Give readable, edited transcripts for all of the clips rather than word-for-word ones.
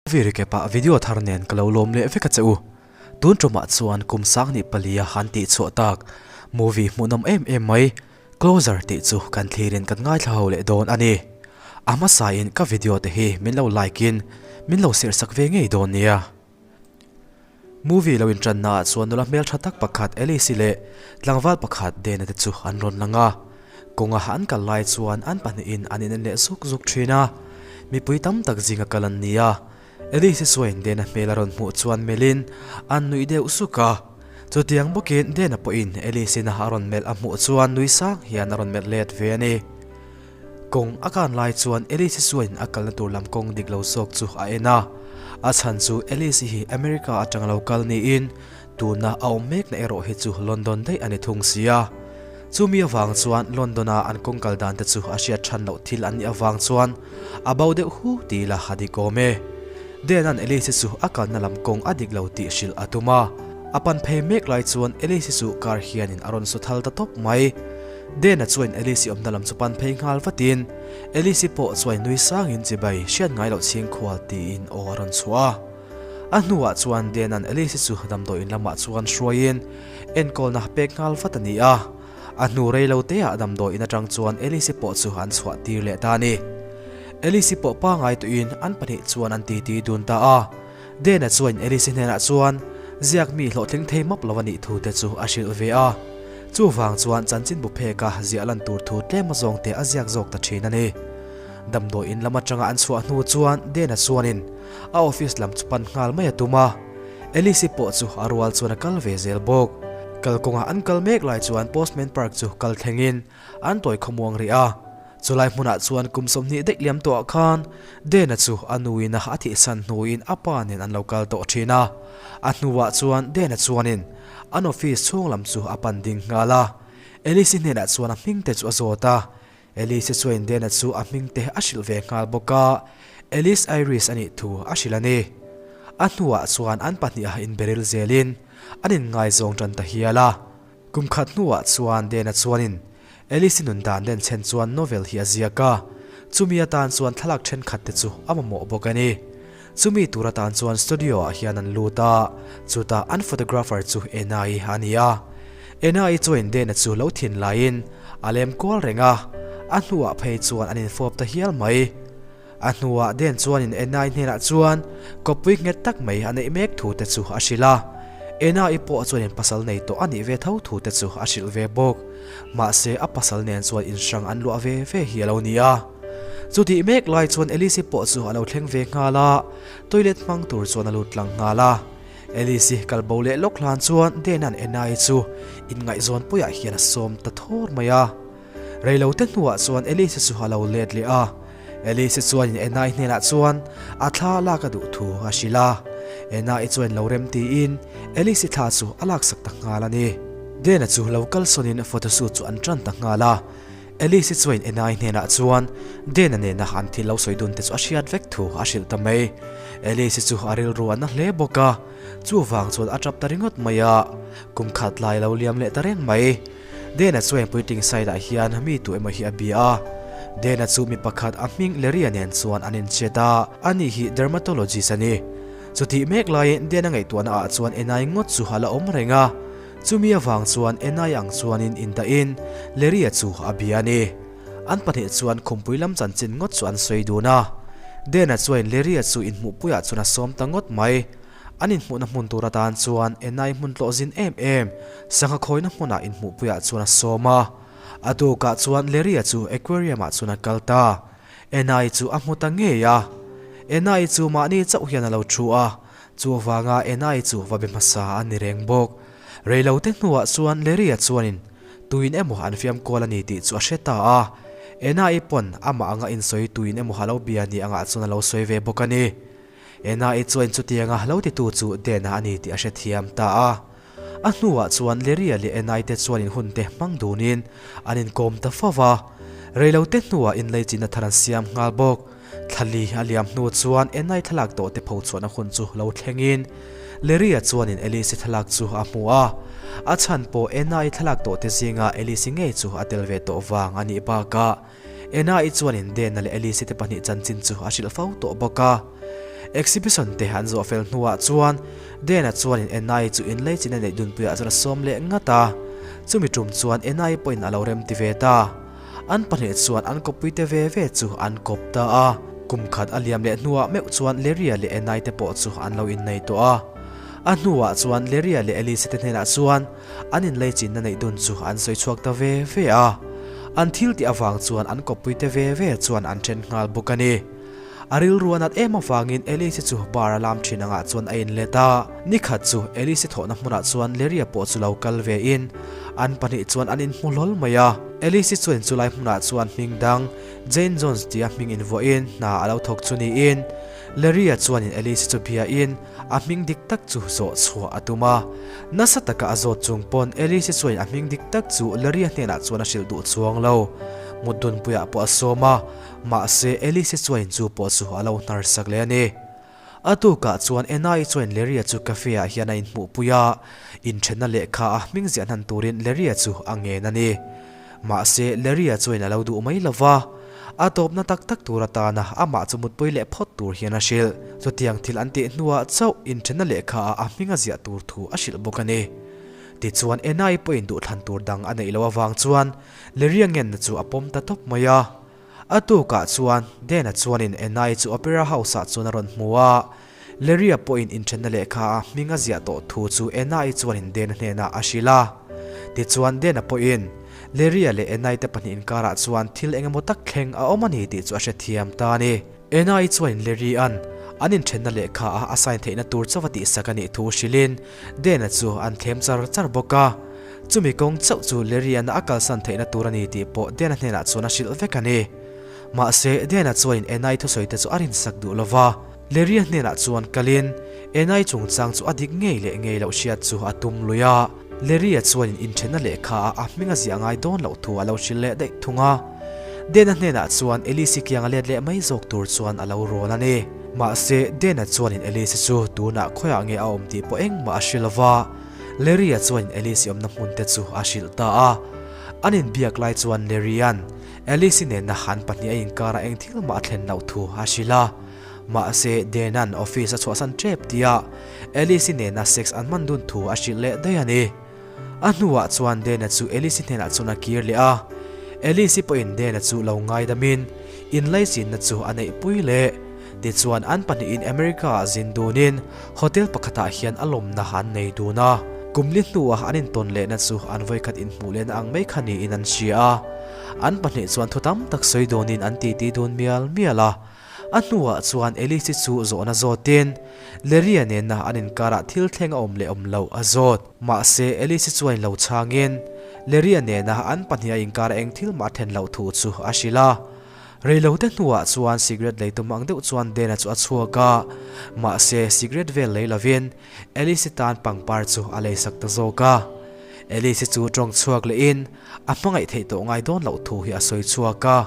Movie recap ah video thar nen ka lo lawm leh vek a che u. Tun tumah chuan kum sang nih palia han tih chhuah tak movie hmuhnawm em em mai Closer tih chu kan thlirin kan ngaithla ho leh dawn a ni. A hmasa in ka video te hi min lo like in min lo share sak ve ngei dawn nia. Movie lo intranna ah chuan nula hmeltha tak pakhat Alice-i leh tlangval pakhat Dana te chu an rawn lang a. Kawnga an kal lai chuan an pahnihin an inen leh zuk zuk thin a. Mipui tam tak zinga kal an ni a. Alice-i chuan Dana hmel a rawn hmuh chuan melhin an nuih deuh suk a. Chutiang bawkin Dana pawhin Alice-ina a rawn melh a hmuh chuan nui sang hian a rawn melh let ve a ni. Kawng a kan lai chuan Alice chuan a kalna tur lam kawng dik lo zawk chu a en a. A chhan chu Alice hi America atang lo kal niin tuna a awm mekna erawh hi chu London daih a ni thung si a. Chumi avang chuan London a an kawng kal dan te chu a hriat than loh thil an nih avang chuan a bo deuh hu ti ila a dik awm e. Dan-a'n Alice chu a kalna lam kawng a dik lo tih hrilh a tum a. A pan phei mek lai chuan Alice chu car hianin a rawn su thal ta tawp mai. Dena chuan Alice-i awmna lam chu pan phei nghal vatin, Alice-i pawh chuan nui sangin chibai hriat ngai loh chhing khual tiin aw a rawn chhuah a. A hnuah chuan Dena'n Alice-i chu damdawiin lamah chuan hruaiin enkawlna pek nghal vat a ni a. A hnu rei lo teah damdawiin atang chuan Alice-i pawh chu an chhuah tir leh ta a ni. Alice-i pawh pangai tuin an pahnih chuan an titi dun ta a. Dena chuan Alice-i hnenah chuan ziak mi hlawhtling thei map lo a nih thu te chu a hrilh ve a. Chuvang chuan chanchinbu pheka ziah lan tur thu tlem azawng te a ziak zawk ta thin a ni. Damdawi in lam atanga an chhuah hnu chuan Dena chuanin a office lam chu pan nghal mai a tum a. Alice-i pawh chu a rual chuan a kal ve zel bawk. Kalkawngah an kal mek lai chuan Postman Park chu kal thlengin an tawi khawmuang rih a. Chulai hmunah chuan kum 20 daih liam tawhah khan Dena chu a nuin a a thihsan hnuin a pa nen an lo kal tawh thin a. A hnuah chuan Dena chuanin an office chhung lam chu a pan ding nghal a. Alice-i hnenah chuan a hming te chu a zawt a. Alice-i chuan Dena chu a hming te a hrilh ve nghal bawk a, Alice Iris a nih thu a hrilh a ni. A hnuah chuan an pahniha inberil zelin an inngaizawng tan ta hial a. Kum khat hnuah chuan Dena chuanin Alice-i nun dan den chhen chuan novel hi a ziak a, chumi atan chuan thlalak thenkhat te chu a mamawh bawk a ni. Chumi tur atan chuan studio ah hian an lut a, chutah an photographer chu Ena-i a ni a. Ena-i chuain Dena chu lo thin laiin a lem kual reng a, a hnuah phei chuan an infawp ta hial mai. A hnuah Den chuanin Ena-i hnenah chuan kawppui nghet tak mai a neih mek thu te chu a hrilh a. Ena-i pawh chuanin pasal nei tawh a nih ve tho thu te chu a hrilh ve bawk. Mahse a pasal nen chuan inhrang an luah ve ve hi a lo ni a. Chutih mek lai chuan Alice-i pawh chu a lo thleng ve nghal a, toilet hmang tur chuan a lut tlang nghal a. Alice-i kal bo leh lawk hlan chuan Den-a'n Ena-i chu inngaihzawn puiah hian a sawm ta thawr mai a. Reilote hnuah chuan Elise chu a lo let leh a. Elise chuanin Enai hnenah chuan a thla lak a duh thu a hrilh a. Enai chuan lo rem tiin Elise thla chu a laksak ta nghal a ni. Dena chu lo kalsawnin photoshoot chu an tan ta nghal a. Elise chuanin Enai hnenah chuan Dena nena an thil lo sawi dun te chu a hriat vek thu a hrilh ta mai. Elise chu a rilru a na hle bawk a, chuvang chuan a tap ta ringawt mai a. Kum khat lai lo liam leh ta reng mai. Dena chuan puitling side ah hian mi tu emaw hi a bia a. Dena chu mi pakhat a hming Leria nen chuan an inchet a, ani hi dermatologist a ni. Chutih mek laiin Dena ngaihtuahna ah chuan Enai ngawt chu a la awm reng a. Chumi avang chuan Enai ang chuanin indahin Leria chu a bia a ni. An pahnih chuan khumpui lam chanchin ngawt chu an sawi dun a. Dena chuan Leria chu inhmuhpuiah chuan a sawm ta ngawt mai. An inhmuhna hmun tur atan chuan Enai hmun tlawh zin em em sangha khawina hmunah inhmuhpuiah chuan a sawm a. A tukah chuan Leria chu aquarium-ah chuan a kal ta. Enai chu a hmu ta ngei a. Enai chu mahni chauh hian a lo thu a, chuvanga Enai chu va be hmasa a ni reng bawk. Reilote hnuah chuan Leria chuanin tuin emaw an fiam kual a ni tih chu a hre ta a. Enai pawn amah anga insawi tuin emaw a lo bia ni angah chuan a lo sawi ve bawk a ni. Ena-i chuan chutianga lo titu chu Dena a ni tih a hrethiam ta a. A hnuah chuan Leria leh Ena-i te chuan inhun te hmang dunin an inkawm ta fo va. Reilote hnuah inleichina thar an siam nghal bawk. Thlali a liam hnu chuan Ena-i thlalak tawh te pho chhuahna hun chu lo thlengin Leria chuanin Elise-i thlalak chu a hmu a. A chhan pawh Ena-i thlalak tawh te zinga Elise-i ngei chu a tel ve tawh vang a nih bakah Ena-i chuanin Dena leh Elise te pahnih chanchin chu a hrilh fo tawh bawk a. Exhibition te an zawh fel hnuah chuan Dan-a chuanin Enai chu inleichina neih dunpuiah chuan a sawm leh ngat a. Chumi tum chuan Enai pawhin a lo remti ve ta. An pahnih chuan an kawppuite ve ve chu an kawp ta a. Kum khat a liam leh hnuah meuh chuan Leria leh Enai te pawh chu an lo innei tawh a. A hnuah chuan Leria leh Elise te hnenah chuan an inleichinna neih dun chu an sawi chhuak ta ve ve a. An thil tih avang chuan an kawppuite ve ve chuan an then nghal bawk a ni. A rilru a nat em avangin Elise chu bar a lam thin angah chuan a inlet a. Ni khat chu Elise thawhna hmunah chuan Leria pawh chu lo kal ve in an pahnih chuan an inhmu hlawl mai a. Elise chuan chulai hmunah chuan hming dang Jane Jones tia hming invuahin hna a lo thawk chu niin Leria chuanin Elise chu biain a hming dik tak chu zawh chhuah a tum a. Nasa taka a zawt chung pawn Elise chuanin a hming dik tak chu Leria hnenah chuan a hrilh duh chuang lo. Mutdunpuiah pawh a sawm a. Mahse, Elise chuain chu pawh chu a lo hnar sak leh a ni. A tukah chuan Enai chuain Leria chu cafe ah hian a inhmuhpui a, inthenna lehkha a hming ziah hnan turin Leria chu a ngen a ni. Mahse, Leria chuain a lo duh mai lo va, a tawpna tak tak tur atana amah chu mutpui leh phawt tur hian a hrilh. Chutiang thil an tih hnuah chauh inthenna lehkha ah a hming a ziah tur thu a hrilh bawk a ni. Tichuan, Enai pawhin duhthlan tur dang a neih loh avang chuan Leria ngenna chu a pawm ta tawp mai a. A tukah chuan Dana chuanin Enai chu Opera House-ah chuan a rawn hmu a. Leria pawhin inthenna lehkha a hming a ziah tawh thu chu Enai chuanin Dana hnenah a hrilh a. Tichuan Dana pawhin Leria leh Enai te pahnih inkarah chuan thil eng emaw tak thleng a awm a ni tih chu a hrethiam ta a ni. Enai chuanin Leria'n an inthenna lehkha a a sign theihna tur chauh a tihsak a nih thu hrilhin Dana chu an thlem char char bawk a. Chumi kawng chauh chu Leriana a kalsan theihna tur a ni tih pawh Dana hnenah chuan a hrilh vek a ni. Mahse, Dana chuanin Enai thusawite chu a rinsak duh lo va. Leria hnenah chuan kalin Enai chungchang chu a dik ngei leh ngei loh hriat chu a tum lui a. Leria chuanin inthenna lehkha ah a hming a ziah ngai dawn loh thu a lo hrilh leh daih thung a. Dana hnenah chuan Elise kiang a let leh mai zawk tur chuan a lo rawn a ni. Mahse, Dana chuanin Elise chu tunah khawiah nge a awm tih pawh engmah a hre lo va. Larry-a chuanin Alice-i awmna hmun te chu a hrilh ta a. An inbiak lai chuan Larry-a'n Alice-i nena an pahnih a inkarah eng thil mah a thlen loh thu a hrilh a. Mahse, Dan-a'n office a chhuahsan tep tia Alice-i nena sex an hman dun thu a hrilh leh daih a ni. A hnuah chuan Dan-a chu Alice-i hnenah chuan a kir leh a. Alice-i pawhin Dan-a chu lo ngaidamin inlaichinna chu a neihpui leh. Tichuan an pahnihin America-ah zin dunin hotel pakhatah hian a lawmna an nei dun a. Kum li hnuah an intawn lehna chu an vawikhat inhmuh lehna ang mai kha niin an hria a. An pahnih chuan thu tam tak sawi dawnin an titi dun mial mial a. A hnuah chuan Elise chu zawhna zawtin Leria nena an inkarah thil thleng a awm leh awm loh a zawt. Mahse Elise chuan lo chhangin Leria nena an pahniha inkarah eng thil mah a thlen loh thu chu a hrilh a. Reilote hnuah chuan cigarette lei tum ang deuh chuan Dana chu a chhuak a, mahse cigarette vel lei lovin Alice-i tan pangpar chu a leisak ta zawk a. Alice-i chu tawng chhuak lehin a hmangaih theih tawh ngai dawn loh thu hi a sawi chhuak a,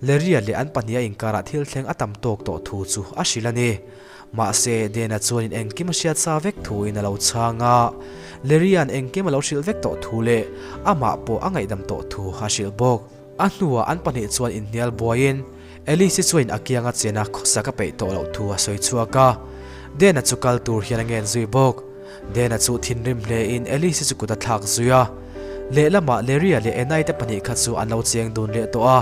Larry-a leh an pahniha inkarah thil thleng a tam tawk tawh thu chu a hrilh a ni. Mahse Dana chuanin engkim a hriat sa vek thuin a lo chhang a, Larry-a'n engkim a lo hrilh vek tawh thu leh amah pawh a ngaihdam tawh thu a hrilh bawk. A hnuah an pahnih chuan inhnial buaiin Alice-i chuan a kianga chena khawsak a peih tawh loh thu a sawi chhuak a. Dan-a chu kal tur hian a ngen zui bawk. Dan-a chu thinrim hlein Alice-i chu kut a thlak zui a. Lehlamah Larry-a leh Anna-i te pahnih kha chu an lo cheng dun leh tawh a.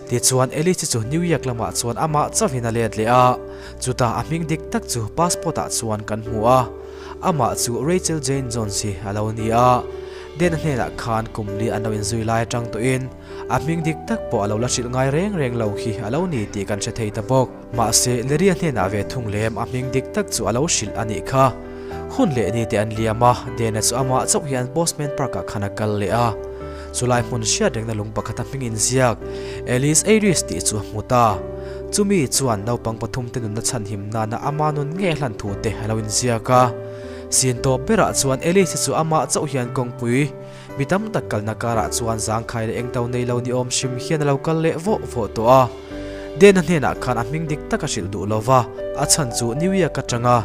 Tichuan Alice-i chu New York lamah chuan amah chauhin a let leh a. Chutah a hming dik tak chu passport-ah chuan kan hmu a. Amah chu Rachel Jane Jones hi a lo ni a. Dan-a hnenah khan kum li an lo inzui lai atang tawhin a hming dik tak pawh a lo la hrilh ngai reng reng lo hi a lo ni tih kan hre thei ta bawk. Mahse, Leria hnenah ve thung lem a hming dik tak chu a lo hrilh a nih kha. Hun leh ni te an liam a, Dan-a chu amah chauh hian Postman Park-ah khan a kal leh a. Chulai hmun hriat rengna lung pakhata hming inziak Alice Ayres tih chu a hmu ta. Chumi chuan naupang pathumte nunna chhanhim nana ama nun nge hlan thu te a lo inziak a. Sin tawp berah chuan Alice chu amah chauh hian kawngpui mi tam tak kalna karah chuan zangkhai leh engto nei lo ni awm hrim hian a lo kal leh vawh vawh tawh a. Dena hnenah khan a hming dik tak a hrilh duh lo va, a chhan chu New York atanga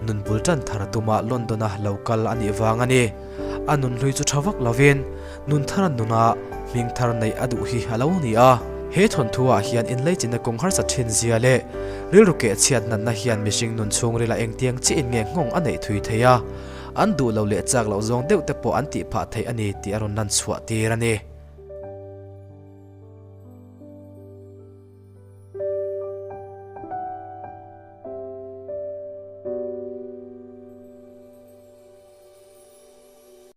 nun bul tan thar tuma London-a lo kal a nih vang a ni. A nun hlui chu tha vak lovin nun thar nuna hming thar neih a duh hi a lo ni a. He thawnthu-ah hian inleichina kawng harsa thin zia leh rilru keh chhiat natna hian mihring nun chhungrila engtiang chiah in nge nghawng a neih thui thei a, an duh lo leh chak loh zawng deuh te pawh an tih phah theih a ni tih a rawn lan chhuah tir a ni.